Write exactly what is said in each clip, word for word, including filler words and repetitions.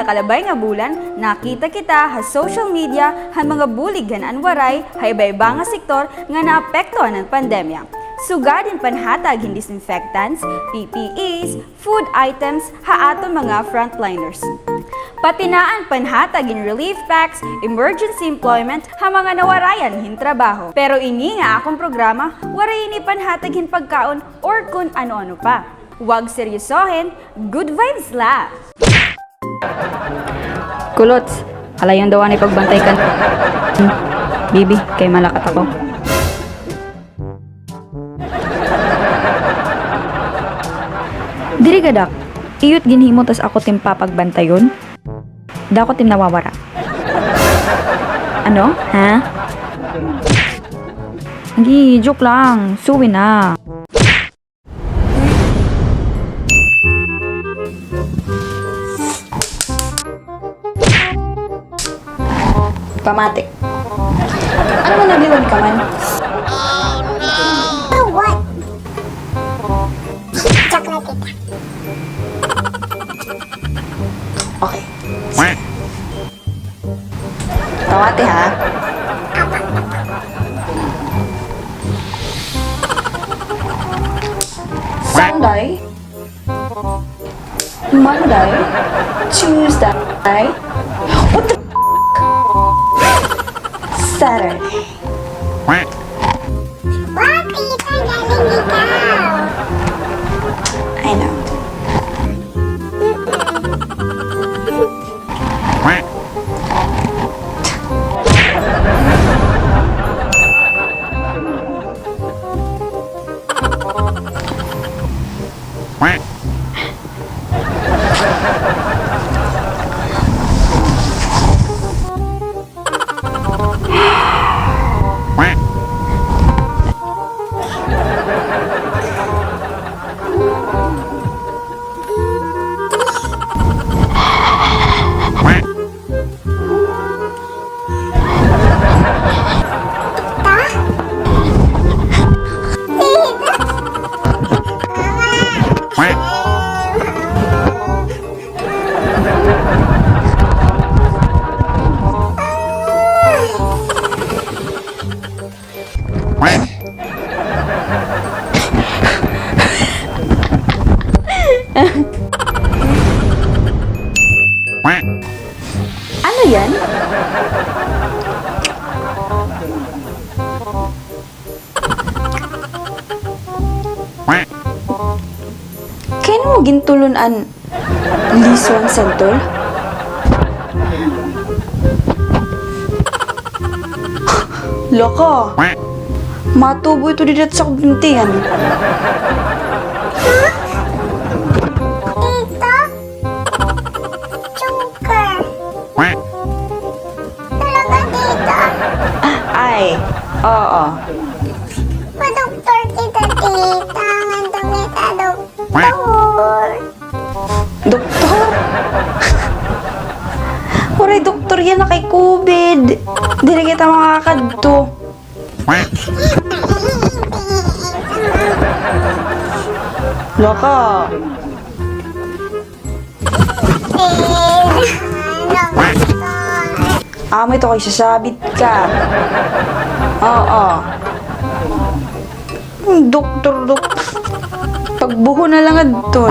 nakalabay nga bulan, nakita kita ha social media han mga bulig han An Waray ha iba-iba nga sektor nga naapektuhan han pandemya. Sugad hin panhatag hin disinfectants, P P Es, food items ha aton mga frontliners. Pati na an panhatag hin relief packs, emergency employment ha mga nawarayan hin trabaho. Pero ini nga akon programa, waray ini panhatag hin pagkaon or kun ano-ano pa. Huwag seryosohin, good vibes la. Kulots, alayon daw anay pagbantay kan Bibi, kay malakat ako. Diri gadak, iyot ginhimo tas ako tim papagbantayon. Dako tim nawawara. Ano? Ha? Gi, joke lang. Suwi na. Pamati. Ano man, nagliwan ka man? So what? Joke lang kita. Okay. Pamati, ha? Sunday, Monday, Tuesday, what the f-, Saturday. Bakit? Ang galing ikaw. I know. Ano yan? Kay ano mo gintulon an liso han santol? Loko. Matubo ito dida ha akon tiyan. Tita? Joker. Talaga, tita? Ay, oo. Padoktor kita, tita. Nganto kita doktor. Doktor? Waray doktor yana kay COVID. Diri kita makakadto. Loko. Amo ito kay sasabit ka. Oo. Doktor, dok-, pagbuho na lang adto.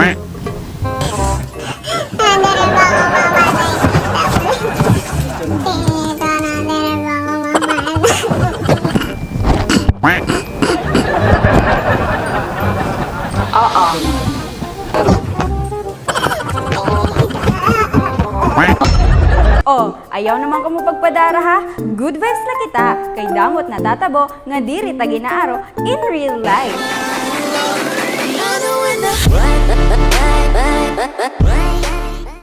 Oo. O, ayaw naman kamo pagpadara, ha? Good vibes la kita, kay damo it natatabo nga diri ta gin-aaro in real life.